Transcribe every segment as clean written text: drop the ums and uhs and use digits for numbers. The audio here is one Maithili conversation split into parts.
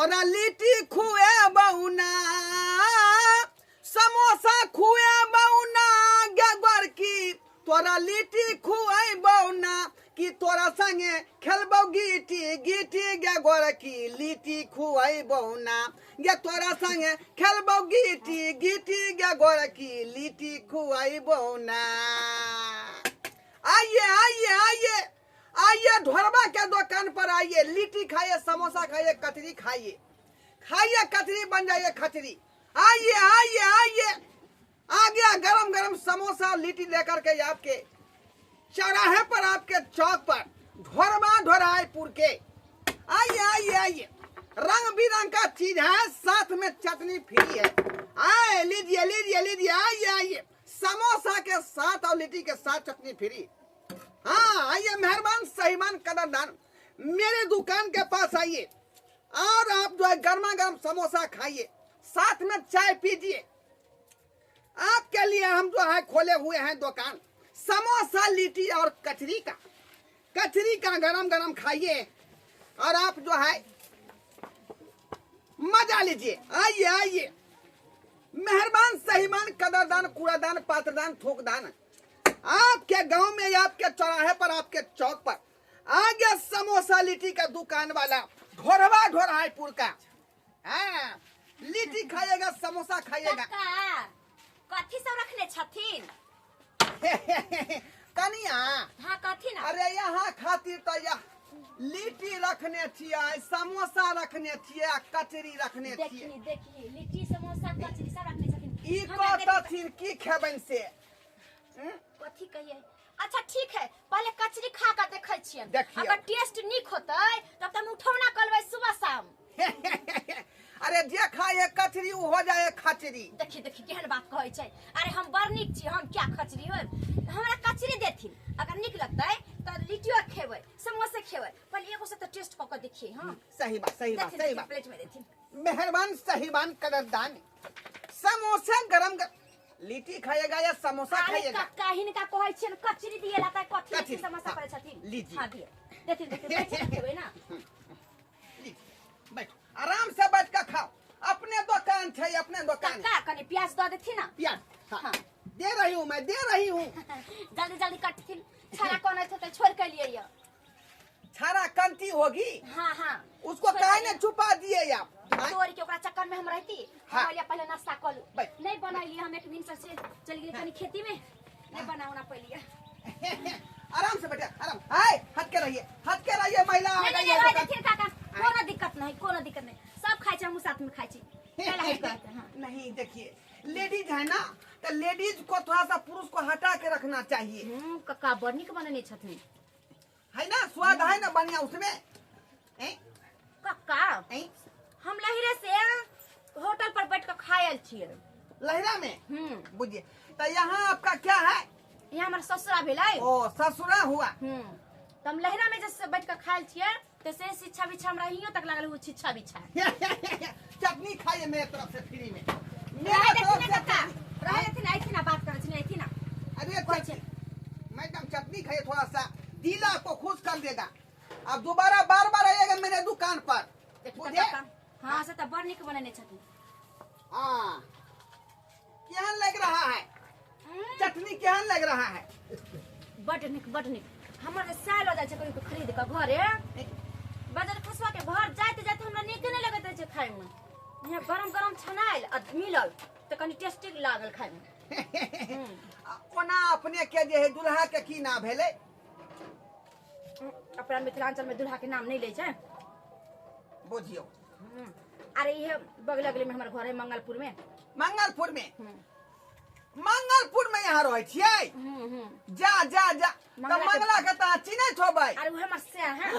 तोरा लिट्टी खुएबौ ना, समोसा खुएबौ ना गे गोरकी, तोरा लिट्टी खुएबौ ना, कि तोरा संगे खेलबौ गीटी गीटी गे गोरकी, लिट्टी खुएबौ ना गे, तोरा संगे खेलबौ गीटी गीटी गे गोरकी, लिट्टी खुएबौ ना। आइए आइए आइए आइए ढोरबा के दुकान पर आइए, लिट्टी खाइए, समोसा खाइए, कचरी खाइए, खाइए कचरी बन जाइए खचरी। आइए आइए आइए, आ गया गरम गरम समोसा लिट्टी लेकर के आपके चौराहे पर, आपके चौक पर, ढोरबा ढोरायपुर के। आइए आइए आइए, रंग बिरंग का चीज है, साथ में चटनी फ्री है। आए लीजिए लीजिए लीजिए, आइए आइए, समोसा के साथ और लिट्टी के साथ चटनी फ्री। हाँ आइए मेहरबान सहीमान कदरदान, मेरे दुकान के पास आइए और आप जो है गर्मा गर्म समोसा खाइए, साथ में चाय पीजिए। आपके लिए हम जो है खोले हुए हैं दुकान, समोसा लिट्टी और कचरी का, कचरी का गरम गरम खाइए और आप जो है मजा लीजिए। आइए आइए मेहरबान सहीमान कदरदान कूड़ादान पात्रदान थोकदान, आपके गांव में, आपके चौराहे पर, आपके चौक पर आ गया समोसा लिट्टी का दुकान वाला, ढोरवा ढोरायपुर का। हाँ, लिट्टी खाइएगा समोसा खाइएगा। काका कथी सब रखने छथिन? कनिया हाँ कथी ना? अरे यहाँ खातिर तो यह लिट्टी रखने छियै, समोसा रखने छियै, आ कचरी रखने छियै। देखी देखी लिट्टी समोसा कचरी सब रखने छथिन। ई हमरा देखी- कहतथिन की खेबनि से? कथी कहिए? अच्छा ठीक है, पहले कचरी खा के देखै छियनि। देखियौ। अगर टेस्ट नीक होतै तब त हम उठौना करबै सुबह शाम। अरे जे खाए है कचरी उ हो जाए खचरी। देखी देखी केहन बात कहै छै। अरे हम बड़ नीक छी, हम क्या खचरी होब? हमरा कचरी देथिन, अगर नीक लगतै त लिट्टियो खेबै समोसे खेबै, पहले एगो से त टेस्ट कऽ के देखिए। हाँ सही बात सही बात देथिन, सही देथिन, बात। प्लेट में देथिन। मेहरबान सहीबान कदरदान, समोसा गरम गरम लिट्टी खाइएगा या समोसा अरे खाइएगा? कक्का हिनका कहै छियनि कचरी दिएला त कथी कचरी, समोसा हाँ, करै छथिन। लीजिए। हाँ दिए देथिन देथिन, बैठ के खेबै ना। लीजिए, बैठो आराम से बैठ के खाओ, अपने दुकान छै, अपने दुकान। कक्का कनि प्याज दऽ देथिन ना। प्याज हाँ, हाँ। दे रही हूँ मैं, दे रही हूँ। जल्दी जल्दी कटथिन, छड़ा कोन छै त छोड़ के लिए ये। छाड़ा कंती होगी। हाँ हाँ उसको छोड़ काहे के ने छुपा दिए आप? हाँ? तोड़ के ओकरा चक्कर में हम रहती। हाँ। हम पहले नाश्ता कऽ लू। बैठ। नहीं बनैली हम एक दिन से चल गेली कनि खेती में, नहीं बनाउना पड़लिए। आराम से बैठे आराम, हाय हट के रहिए, हट के रहिए महिला आ नहीं गई नहीं है रह दुकान। देथिन काका, कोनो दिक्कत नहीं, कोनो दिक्कत नहीं, सब खाइ छै, हमहूँ साथ में खाइ छी। पहले हट के, हाँ। नहीं देखिए लेडीज है ना, तो लेडीज को थोड़ा सा पुरुष को हटा के रखना चाहिए। कक्का बड़ नीक बनेने छथिन। है ना, स्वाद है ना बढ़िया उसमें। हैं? कक्का हैं? हम लहिरे से होटल पर बैठ के खायल छियै। लहिरा में? बुझिए तो यहाँ आपका क्या है? यहाँ हमर ससुरा भेलै। ओ ससुरा हुआ। तो हम लहिरा में जैसे बैठ के खायल छियै तो से शिक्षा बिच्छा हमरा हियो तक लागल हो शिक्षा बिच्छा। चटनी खाइए मेरे तरफ से फ्री में। रहे मेरे देथिन तरफ ना से कक्का, चटनी। रहे देथिन, अयथिन ना, बात करै छियै, अयथिन ना। अरे कोई चटनी मैडम चटनी खाइए, थोड़ा सा दिल आपको खुश कर देगा। अब दोबारा बार बार आइएगा मेरे दुकान पर। देखी बुझे? कक्का, हाँ से तो बड़ नीक बनेने छथिन। हाँ केहन लग रहा है चटनी, केहन लग रहा है? बड नीक बड नीक। हमर साल हो जाइ छै कहियो खरीद के घरे, बाजार खसुआ के घर जाइत जाइत हमरा नीक नहि लगैत रहै छै खाइमे। यहाँ गरम गरम छनायल आ मिलल तऽ कनि टेस्टी लागल खाइमे। ओना अपने के जे है दुल्हा के की नाम भेलै? अपना मिथिलांचल में दुल्हा के नाम नहीं लै छै। बुझियौ। अरे इहे बगल अगले में हमर घर है मंगलपुर में। मंगलपुर में? मंगलपुर में यहाँ रहै छियै? जा जा जा, तऽ मंगला के तऽ चिन्हैत होबै। अरे उहे हमर से है।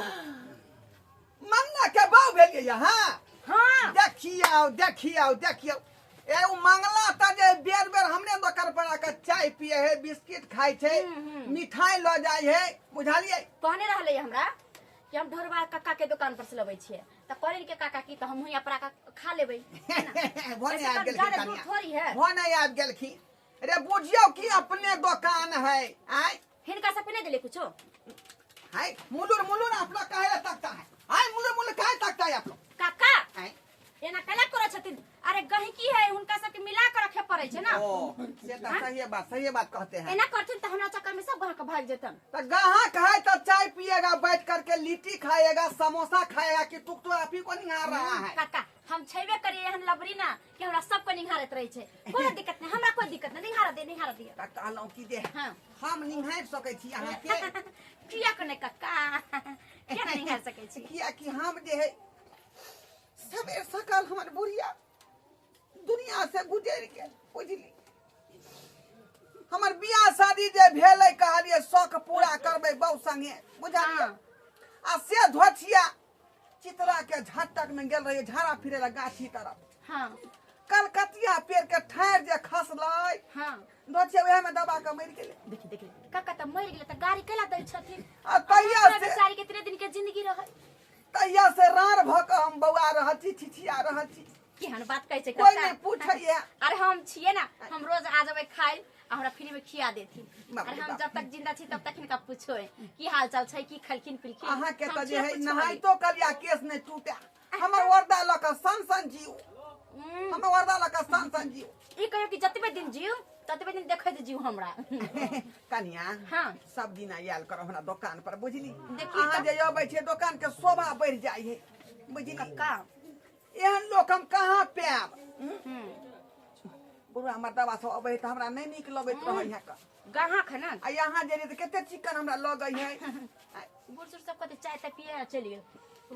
मंगला के बाऊ भेलियै यहाँ? हाँ। देखियौ देखियौ देखियौ, ए उ मंगला तऽ जे बेर बेर हमरे दोकान पर आके चाय पिए है, बिस्किट खाइ छै, मिठाई लऽ जाइ है, बुझलियै? कहने रहलै हमरा कि हम ढोरबा कक्का के दुकान पर से लबै छियै, तऽ कहलिन के काका की तऽ हम हुइयां पर आके खा लेबै। भने आबि गेलखिन ज्यादा दूर कनिया, थोड़ी है। भने आबि गेलखिन। अरे बुझियौ कि अपने दुकान है। आय हिनका सबके नहीं दिले कुछो? हाय मुलुर मुलुर आप लोग काहे ला तकता है? हाय मुलुर मुलुर काहे तकता है आप लोग? काका आय सही बात, सही बात कहते हैं। एना करथिन त हमरा चक्कर में सब गाहक भाग जेतन। तो गाहक है तो चाय पिएगा बैठ करके, लिट्टी खाएगा, समोसा खाएगा, कि तुक तो आप ही को निहार रहा है। काका हम छेबे करिए एहन लबरी ना कि हमरा सब को निहारत रहे छै। कोनो दिक्कत नहीं, हमरा कोई दिक्कत नहीं, निहार दे, निहार दिए। त कहलहुँ कि जे हां हम निहार सकै छी अहाँ के। किया को नहीं काका, किया नहीं निहार सकै छी? किया कि हम जे है सबेर सकाल हमर बुढ़िया दुनिया से गुजर गेल, बुझली। हमर बियाह शादी जे भेलै कहलिए शौक पूरा करबै बहु संगे, बुझलियै। आ से धोछिया चितरा के झटक में गेल रहिए झाड़ा फिरे ला गाछी तरफ। हाँ। कलकतिया पेड़ के ठाड़ जे खसलै। हाँ। धोछिया वएह में दबा के मरि गेलै। देखी देखी काका त मरि गेलै त गाड़ी केला दै छथिन? आ तहिया हमरा से बेचारी के इतने दिन के जिंदगी रहै। तहिया से रार भ के हम बौआ रहल छी, छिछिया रहल छी। केहन बात कहै छै कोई काका? नहीं पूछैया। अरे हम छियै ना, हम रोज आ जेबै खाइ आ हमरा फ्री में खिया देथिन। बाप अरे रे हम बाप। जब तक जिंदा छी तब तक हिनका पूछो की हाल चाल छै, की खलखिन पिलखिन। अहाँ के हम त जे छियै है पूछो नहाइतो कलिया केस नहीं टूटे, हमर वर्दा ल के सन सन जीव, हमर वर्दा ल के सन सन जीव। ई कहियो कि जतबे दिन जीव ततबे दिन देखैत जीव हमरा। कनिया हाँ। सब दिन आयल करो हमरा दोकान पर, बुझली। देखी अहाँ त- जे अबै छियै दोकान के शोभा बढ़ि जाइ है, बुझली। कक्का एहन लोक हम कहाँ पायब? बुढ़ा हमर दवा सब अबै है तऽ हमरा नहि नीक लगैत रहै है। गाहक है ना। आ यहाँ जे तऽ कते चिकन हमरा लगै है। बूढ़ सूढ़ सब कहते चाय तऽ पिए चलि गेल।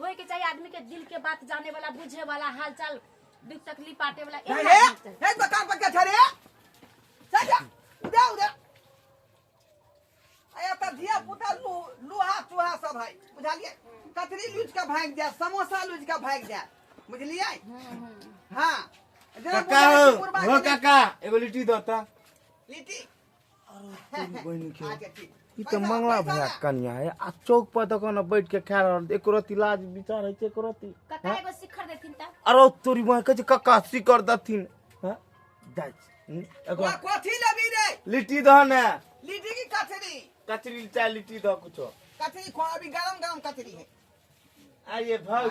होय के चाहिए आदमी के दिल के बात जाने वाला, बुझे वाला, हाल चाल दुख तकलीफ बांटे वाला। एहन हे आदमी चाही। हे दोकान पर के छै रे? चल जा उधर उधर। आया तऽ धिया पुता लुहा चूहा सब है, बुझलियै। कचरी लुचि के भागि जायत, समोसा लुचि के भागि जायत, बुझलियै। हाँ जेना काका बुझाइ हो छै बुढ़बा हो के काका एगो लिट्टी दो त। लिट्टी। बहिन के। अच्छा ठीक। ई त पैसा- मंगला पैसा भैया ला। कनिया है आ चौक पर दोकान बैठ के खा रहल, एको रत्ती लाज विचार है छै एको रत्ती? काका एगो शिखर देथिन त। अरे तोरी मां कहै छै काका शिखर देथिन। हां जाइ छी। एगो वा, कथी लेबी रे? लिट्टी दह ने। लिट्टी की कचरी? कचरी चाहे लिट्टी दह कुछो। कचरी खो, अभी गरम गरम कचरी है। आइए भौजी,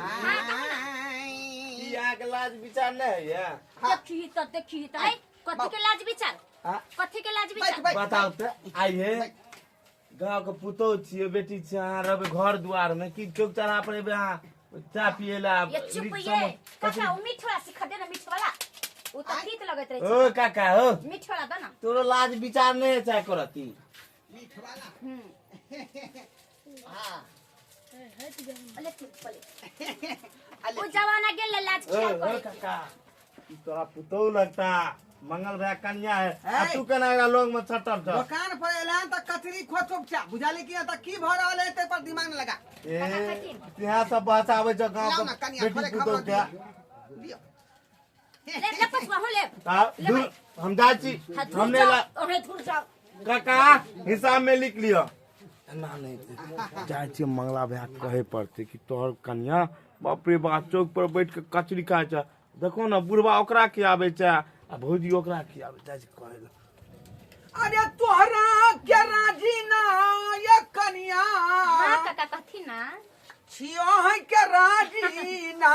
ई अहाँके लाज विचार नहि होइया? देखी त, देखी त, है कथी के लाज विचार? हाँ? कथी के लाज बैठ विचार? बैठ। बताउ तऽ आइए गाँव के पुतोह छियै, बेटी छियै, अहाँ रहबै घर दुआर में कि चौक चौराहा पर एबै अहाँ चाय पियै ला? ये चुप ये काका, उ मीठ वाला शिखर दे ना, मीठ वाला। उ त तीत लगैत रहै ओ छै। काका हो, मीठ वाला दे ना। तोरो लाज विचार नहि चाय करती। मीठ वाला। हाँ। ले पले। उ जमाना गेल लाज ओ ख्याल ओ करे के। काका ई तोरा पुतोह लगता, मंगल भैया कन्या है, आ ऐ। तू केना एकरा लग में छटल छ? दोकान पर एलहन तऽ कचरी खो चुपचाप, बुझाली कि तऽ की भऽ रहल है ताहि पर दिमाग न लगा। ए काका खैथिन। इहाँ सब बहसाबै छ गाँव लाउ ना के कनिया, बेटी थोड़े पुतोह खबर के। दियौ। ले ले पछुआ हो ले। आ, ले धुर, भाई। हम जाइ छी। हाँ, धुर हम नहि जाओ, ला- ओहे धुर जाओ। काका हिसाब में लिख लिअ। ना नहीं जाइ छियै मंगला भैया कहे पड़तै कि तोहर कन्या बाप रे बाप चौक पर बैठ के कचरी खाइ छै, देखो ना बुढ़बा ओकरा खियाबै छै आ भौजी ओकरा खियाबै जाइ छै कहै लए। अरे तोहरा के राजी ना ये कनिया। हाँ काका कहथिन ना। छियो है के राजी ना।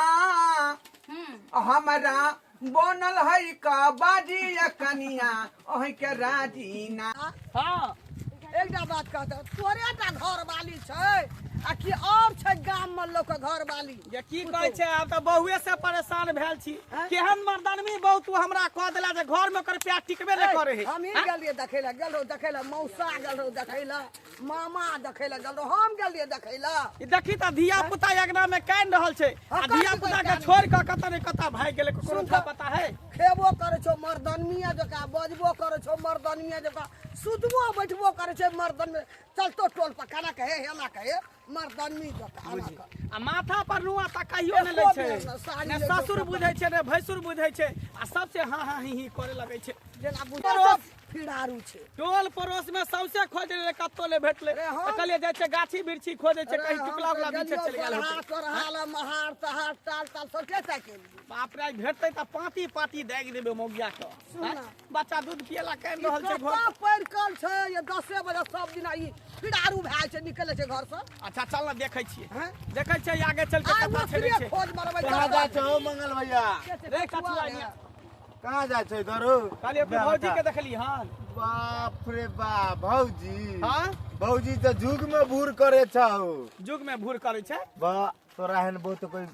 हमरा बनल है का बाजी ये कनिया, ओहि के राजी ना। हाँ एकटा बात कहते, तोरे टा घर वाली छै आ कि और छै गाम में लोक के घर वाली? जे की कहै छै, आब तऽ बहुए से परेशान भेल छी। केहन मर्दानमी बहु तू हमरा कह देला जे घर में ओकर प्यार टिकबे नहि करे है। हम ही गेल रहियै देखै लए, गेल रहौ देखै लए, मौसा गेल रहौ देखै लए, मामा देखै लए गेल रहौ, हम गेल रहियै देखै लए। ई देखी तऽ धिया पुता अंगना में कानि रहल छै आ हाँ, धिया कथी पुता के कानि? छोड़ि कऽ कतऽ ने कतऽ भागि गेलै, ककरो सुन था तऽ। पता है। खेबो करै छौ मर्दनमिया जकाँ, बजबो करै छौ मर्दनमिया जकाँ, सुतबो बैठबो करै छै मर्दनमी। चलतो टोल पर केना कहे, एना कहे मर्दनमी जकाँ, एना कहे। आ माथा पर नुआ तऽ कहियो नहि लै एको छै, बेर ने साड़ी ने लै छै, ससुर कपड़ा। बुझै छै ने भैंसुर बुझै छै, आ सबसे हाँ हाँ ही ही करे लगै छै। जेना पड़ोस। बुझै फिरारू छै। टोल पड़ोस में सौंसे खोज रहे, कतौ ले भेटलै। अरे हम- तऽ कहलियै जाइ छै गाछी बिरछी खोजै छै, अरे कहीं हम टुकला तऽ उकला बीचे गेलियौ चलि गेल बरहा होतै। तोरहा लए, महार तहार टाल ताल सबके ताकि एलियै। बाप रे, आइ भेटतै तऽ पाँती पाँती दागि देबै मौगिया के। सुन ना। बच्चा दूध पियला कानि रहल छै घर। कतऽ पड़ि कल छै ये 10 बजे सब दिना ई फिरारू भए जाइ छै, निकलै छै घर से। अच्छा चल ना देखै छियै। हैं? देखै छियै आगे चल के आइ कतऽ ओकरे छेलै छै। खोज मरबै। कहाँ जाइ छौ मंगल भैया? रे कछुआ रे। निया। कहाँ जाइ छै इधर हो? कहलियै अपने भौजी के देखली हन। बाप रे बाप, भौजी। हाँ? भौजी तऽ जुग में भूर करे छौ। जुग में भूर करे छै। बा तोरा एहन बहुत कोई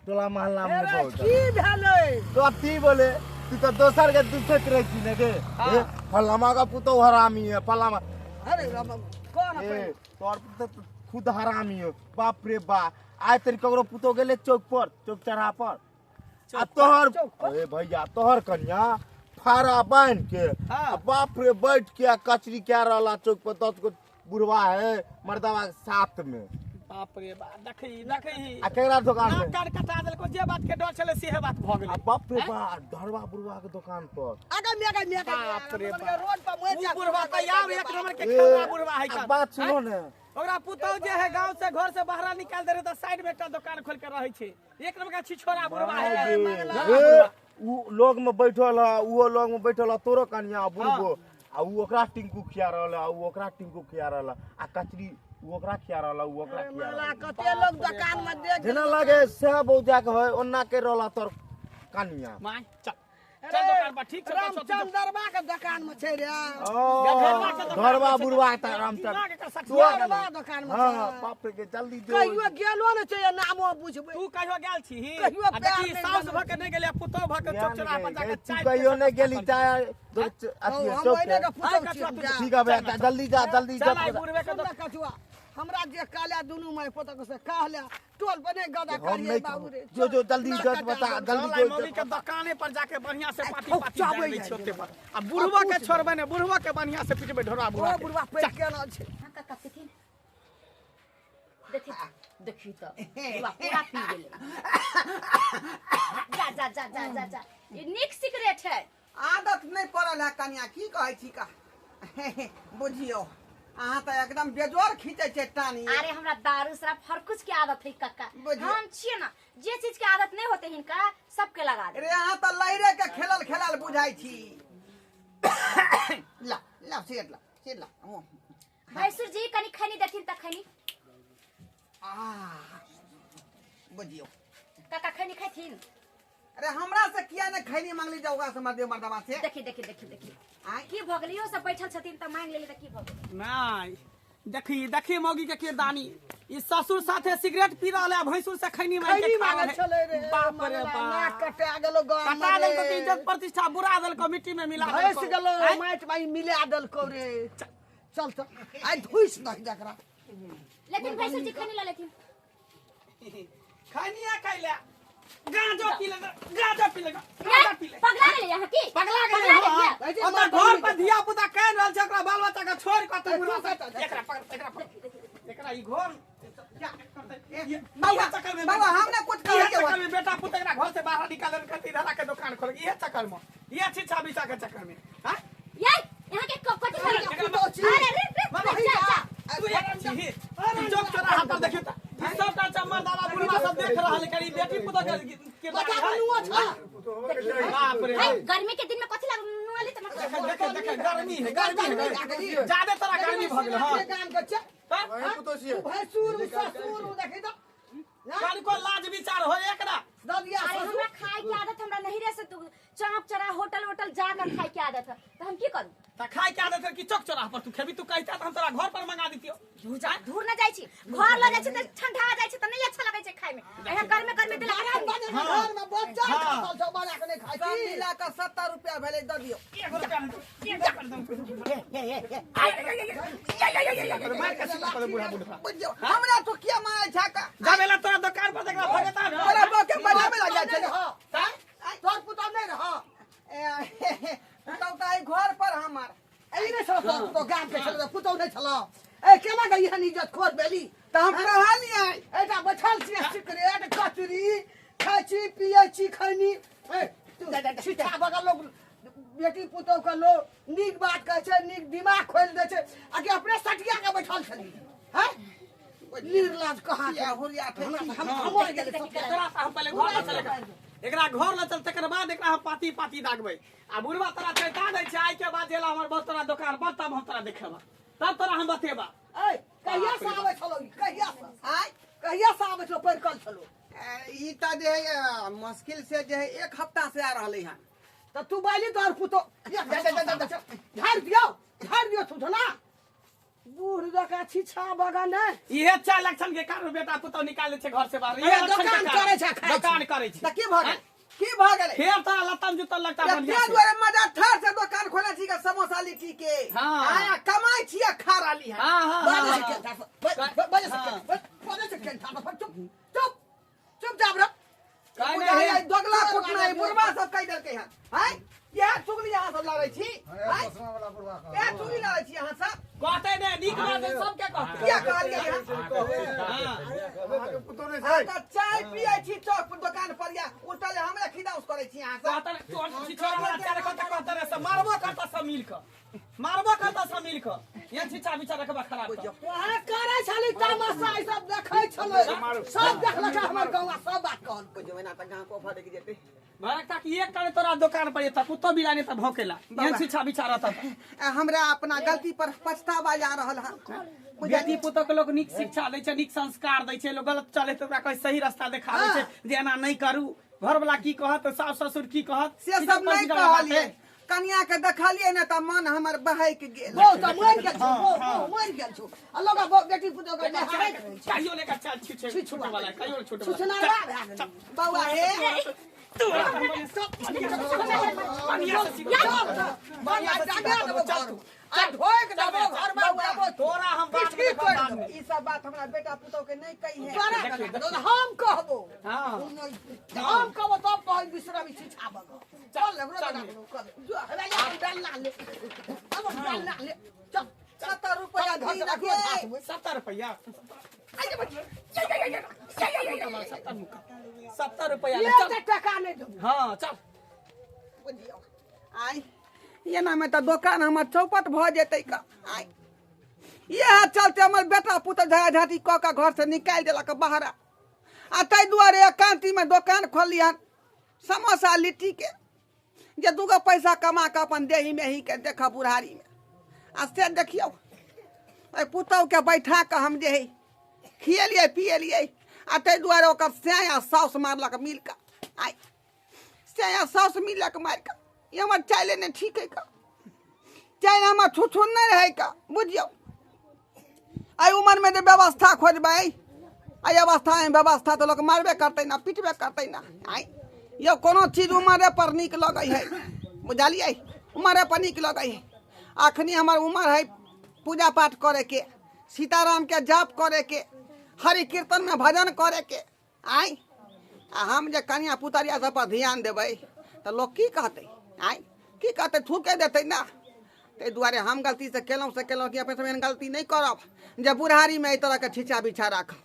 टोला मोहल्ला में अरे बहुत। की भेलै? कथी बोले तू तऽ दोसर के दुखैत रहै छी ने गे। हाँ। ए, फलामा का पुतोह हरामी है फलामा। अरे राम, कौन ए, अपन तोहर पुतोह तऽ खुद हरामी हो। बाप रे बा, आइ तरी ककरो पुतोह गेले चौक पर, चौक चढ़ा पर, आ तोहर चौक पर? ए भैया तोहर कन्या फारा बान्हि के हाँ। आ बाप रे बैठ के आ कचरी कए रहला चौक पर, 10 गो बुढ़वा है मर्दवा के साथ में। बाप रे बाप, देखी देखी आ केकरा दुकान नाक पे? कान कटा देलको, जे बात के डर छलै सेहे बात भऽ गेलै। आ बाप रे बा, डरवा बुढ़वा के दुकान पर। आगे मेगा मेगा बाप रे बाप। रोड पर मुँह उ बुढ़वा तऽ आब एक नंबर के ए, खेलना बुढ़वा है आ का। बात सुनो ने, ओकरा पुतहु जे है गांव से घर से बाहर निकाल दे रहे तऽ साइड में एकटा दुकान खोल के रहै छै। एक नंबर के छिछोरा बुढ़वा है। ए, उ लोग में बैठल है, उहो लोग में बैठल है, तोरो कन्या बुढ़बो, आ उ ओकरा टिंकू खिया रहल है, उ ओकरा टिंकू खिया रहल है, आ कचरी उ ओकरा खिया रहल है, उ ओकरा खिया रहल है। कते लोग दुकान में देख जेना लगे सएह बौजा के है, ओन्ना के रहल तोर कन्या। My चल चल दुकान पर, ठीक छै। रामचंद्रबा के दुकान में छै रे। ओ, घरवा बुढ़वा त रामचंद्र घरवा दुकान में हाँ छै। बाप रे के जल्दी जो। कहियो गेलो ने छै, नामो बुझबै। तू कहियो गेल छी? कहियो आ देखी प्यार नहि साउस बनल। भऽ के नहि गेलै, पुतहु भऽ के चौक चौराहा पर जाके तू चाय कहियो नहि गेली चाय अथी हम चौक ओहिने पे। के पुतहु आइ छियै। कछुआ जा। ठीक है भैया, जल्दी जा जल्दी जा। चल आइ बुढ़वे के सुन ने कछुआ, हमरा जे कहले दुनू माय पुतक से कहले टोल पर नहि गदा हम करिए नहीं बाबू रे। जो जो जल्दी नाक जज कटा बता देलको। जल्दी चल आइ जो। मम्मी के दुकाने पर जाके बढ़िया से पाती खूब पाती चाबै दाबि दै जाइ छियै ओते छै। पर। आ बुढ़वा के छोड़बै ने, बुढ़वा के बढ़िया से पिटबै ढोरा ओ बुढ़वा के। बुढ़वा पैर केना छै। हाँ काका देखी देखी देखी तऽ बुढ़वा पूरा पी गेलै। जा जा जा जा जा जा, ई नीक सिगरेट है। आदत नहि पड़ल है कनिया, की कहै छी का बुझियौ अहाँ तऽ एकदम बेजोर खींचै छै टानी। अरे हमरा दारू शराब हर कुछ के आदत है काका। बुझियौ। हम छियै ना, जे चीज के आदत नहीं होते हिनका सबके लगा दे। अरे अहाँ तऽ लहरे के खेलल खेलल बुझाइ छी। ला ला सिगरेट ला सिगरेट ला। ओ, भैंसुर जी कनी खैनी देथिन तऽ खैनी। आ बुझियौ काका खैनी खैथिन? अरे हमरा से किया ने खैनी मांगली जाओ से मर्दे मर्दवा से। देखी देखी देखी देखी आँय? की भऽ गेलै? इहो सब बैठल छथिन तऽ मांगि लेली तऽ की भऽ गेलै? नहि देखी देखी मौगी के किरदानी, ई ससुर साथे सिगरेट पी रहल है, भैंसुर से खैनी मांगि के खा रहल है। बाप रे बाप, कटा गेलो गाम कटा देलको तऽ इज्जत प्रतिष्ठा बुरा देलको, मिट्टी में मिला भैंस देलको। गेलो आँय? माटि माइ मिला देलको रे। चल चल आइ धुइस दही जकरा। लेकिन भैंसुर जी खैनी लऽ लेथिन। खैनिया कैले गांजा पी ले, गांजा पी ले, गांजा पी ले। पगला गेलै अहाँ की? पगला गेलै पगला हँ। गेलियै? ओतऽ घर पर धिया पुता कानि रहल छै, ओकरा बाल बच्चा के छोड़ि कऽ तू बुढ़वा से एकरा पकड़, एकरा पकड़, एकरा ई घर बाबा, चक्कर में बाबा, हम ने कुछ कहै इहे के चक्कर में बेटा पुत एकरा घर से बाहर निकाल देलकै, इधर के दुकान खोल इहे चक्कर में, इहे छिछा बिछा के चक्कर में। हाँ यै यहाँ के कथी एकरा खेलबै? पुतहु छी। अरे रे रे बाबा, जा जा। तू एक छी ई चौक चौराहा पर देखियौ तऽ ई सबटा चम्मर दादा बुढ़वा सब देख रहल है, ई बेटी पुतोह के के बच्चा के नुआ छ। बाप रे है गर्मी के दिन में कथी लाग नुआ ले तऽ देख देख देख गर्मी है, गर्मी है, ज्यादा तोरा गर्मी भऽ गेल। हँ गाम के छै तऽ भैंसुर ससुर देखी तऽ कनिको लाज विचार होय एकरा। ददिया अरे ससुर। हमरा खाय के आदत हमरा नहीं रहे से चौक चौराहा होटल वोटल जाकर खाय के आदत है तऽ हम की करू? तऽ खाय के आदत है कि चौक चौराहा पर तू खेबी? तू कहिता तऽ हम तोरा घर पर मंगा दितियौ। धूर न जाइ छी, घर लऽ जाइ छी तऽ ठंडा जाइ छै तऽ नहीं अच्छा लगै छै खाय में। यहाँ गर्मे गर्मे देलक घर में बच्चा खसल छौ बना के नहि खाइ सब छी। मिला कऽ 70 रुपया भेलै, दऽ दियौ। एगो रुपया नहि दू, एगो रुपया नहि दू। मार के सीधा कर दे बूढ़ा बूढ़ा। बुझियौ हमरा तो किया मारै छै का? जाबे ला तोरा दुकान पर देखला भगता न। तोरा बो के बजाबे लग जाइ छै। तऽ तोर पुतहु नहि रह। पुतहु तऽ अइ घर पर हमर। ई नहि छल तोर पुतहु, गाम के छल पुतहु नहि छल। ए केना के एहन इज्जत खोर भेली? तऽ हम कहलियै एटा बैठल छी सिगरेट कचरी खाइ छी पियै छी खैनी। ए छिछा बगल लोग बेटी पुतहु के लोग नीक बात कहै छै, नीक दिमाग खोलि दै छै, आ कि अपने सटिया के बैठल छली हैं? निर्लज कहाँ के? किया हुरिया छै? हम मर गेलै सब। तोरा से हम पहिले घर लऽ चल, एकरा घर लऽ चल, तकर बाद एकरा हम पाती पाती दागबै। आ बुढ़वा तोरा चैता दै छै, आइ के बाद जेला हमर बस तोरा दुकान पर, तब हम तोरा देखेबा, तब तोरा हम बतेबा। ए कहिया से आबै छलौ ई? कहिया से? आँय? कहिया से आबै छलौ? पैरकल छलौ। ई तऽ जे है मुश्किल से जे है 1 हफ्ता से आ रहलै हन। त तू बाली तोहर पुतो जा जा जा जा झाड़ दियो झाड़ दियो थुथना बूढ़ जका छिछा बगन है इहे चार लक्षण के कारण बेटा पुतौ निकाल दै छै घर से बाहर। इहे अरे लक्षण के दोकान कारण। करै छै, खाइ छै। दोकान करै छै। त की भऽ गेल की भऽ गेलै फेर तोरा लत्तम जुत्तम लगता ते बढ़िया से। दुआरे मजा ठार से दोकान खोले छी के समोसा लिट्टी के हाँ। आया कमाई छी आ खा रहली है हाँ हाँ बाजे हाँ, से हाँ। केन था बाजे से केन बाजे से केन था चुप चुप चुप जाब रे काहे बुझाइ नहि है, दोगला कुटना है बुढ़वा सब कहि देलकै हन हैं इएह चुगली अहाँ सब लड़ै छी हैं इएह चुगली लड़ै छी अहाँ सब कहते नहि नीक बात है सबके कहते। किया कहलियै हन हाँ अहाँके पुतोह नहि अहाँ छै तऽ चाय पियै छी चौक पर दोकान पर या उल्टा जे हमरा खिदाउस करै छी अहाँ सब कहते नहि, तोहर छिछोरा वाला चार कहते कहते रहे सब मारबो करता सब मिल कऽ मारबो करता सब मिल कऽ ये छिछा बिछा रखबा खराब कऽ। वहाँ करै छली तमाशा ई सब देखै छलै सब देखलक हमर गौआ सब बात कहल बुझबै ना तऽ गाँव को फटकि जेतै भरक तक एक टाने तोरा दोकान पर एता कुत्तो बिला नहीं त भौकेला एहन छिछा बिछा रहता आ, हमरा अपना गलती पर पछतावा जा रहल हन बेटी पुतोह के लोग नीक शिक्षा दै छै नीक संस्कार दै छै लोग गलत चले तऽ ओकरा कहै सही रास्ता देखा दै छै जे एना नहि करू घर वाला की कहत सास ससुर की कहत से ई सब नहीं पलटी वाला बात कहलियै है। कनिया के देखलियै ने तऽ मन हमर बहकि गेल बौ तऽ मरि गेल छौ बौ बौ मरि गेल छौ आ लोग बौ बेटी पुतोह के नहाबैत रहै छै कहियो लेकर चल छुटे छुटे वाला है, कहियो छुटे वाला छुछना भए गेलै बौआ हे बढ़िया से सीख। बढ़िया जागे देबो घर आ ढोक देबो घर में देबो तोरा हम बाद में पिट्ठी देखब तोड़ि बाद में। ई सब बात हमरा बेटा पुतोह के नहीं कही है तोरा देखियौ, हम कहबो हाँ। हम कहबो तब कहै बिसरबी छिछा बगो चल रे चल। बेटा जो हेबे जा डाल ना ले अब डाल ना ले चल 70 रुपया घर दिन से रखियो हाथ के में 70 रुपया आइ बच्ची 70 मुक्का 70 रुपया ले, ये चल ते टका नहीं देबो हाँ चल बुझियौ आइ एना में तऽ दोकान हमर चौपट भऽ जेतै का आइ इएह चलते हमर बेटा पुतोह झड़ा झाटी कऽ कऽ घर से निकालि देलक बाहर आ ताहि दुआरे एकांती में दोकान खोलली हन समोसा लिट्टी के जे दूगो पैसा कमा कऽ अपन देही मेही के देखब बुढ़ारी में आ से देखियौ एहि पुतोहके बैठा कऽ हम जे है खिएलियै पिएलियै आ ताहि दुआरे ओकर सैं आ साउस मारलक मिल कऽ आइ सैं आ साउस मिलक मारि कऽ ई हमर चाइले नहि ठीक है का चाइल हमर छुछुन नहि रहै का बुझियौ एहि उमरमे जे व्यवस्था खोजबै एहि अवस्थामे व्यवस्था तऽ लोक मारबे करतै ना पिटबे करतै ना आइ यौ कोनो चीज उमरे पर नीक लगै है बुझलियै उमरे पर नीक लगै है अखनी हमर उमर है पूजा पाठ करैके सीतारामके जाप करैके हरि कीर्तनमे भजन करैके आइ आ हम जे कनिया पुतरिया सब पर ध्यान देबै तऽ लोक की कहतै आइ की कहतै थूके देतै ना ताहि दुआरे हम गलती से केलहुँ से केलहुँ कि अपने सब एहन गलती नहि करब जे बुढ़ारीमे एहि तरहके छिछा बिछा राखब।